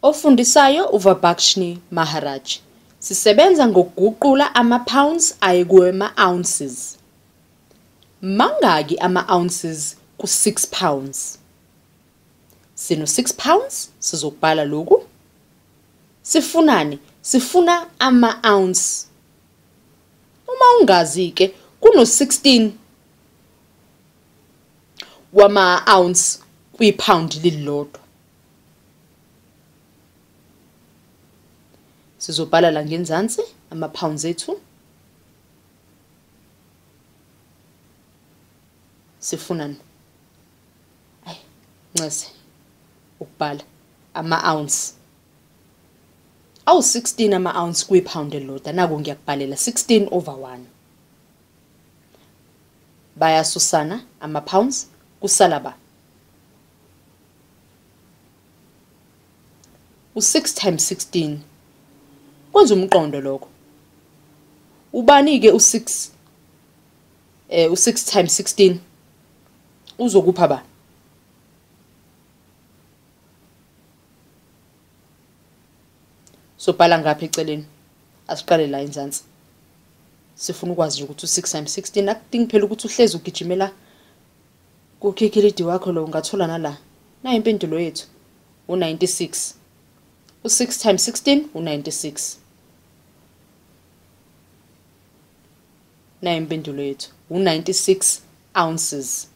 Ofundisayo uVabakshni Maharaj. Sisebenza ngokuguqula ama-pounds aye kuma-ounces. Mangaki ama-ounces ku-6 pounds? Sino 6 pounds, sizokubhala lokhu. Sifunani? Sifuna ama-ounce. Uma ungazi-ke, kuno-16 wama-ounce kwiphawundi lililodwa. Sizobhala la ngenzansi ama-pounds ethu. Sifunani? Ayi, ncese ukubhala ama-ounce. Awu-16 ama-ounce kwiphawundi elilodwa. Naku ngiyakubhalela 16 over 1. Bayasusana ama-pounds, kusala ba? U-6 times 16 kwenza umqondo lokho. Ubani-ke u-6 u-6 times 16 uzokupha ba? Sobhala ngapha eceleni. Asiqale la enzansi. Sifuna ukwazi nje ukuthi u-6 times 16 akudingi phela ukuthi uhlezi ugijimela kukhikhilidi wakho lo, ungathola nala. Nayi impendulo yethu u-96. U-6 times 16 u-96. Nayi impendulo yethu u-96 ounces.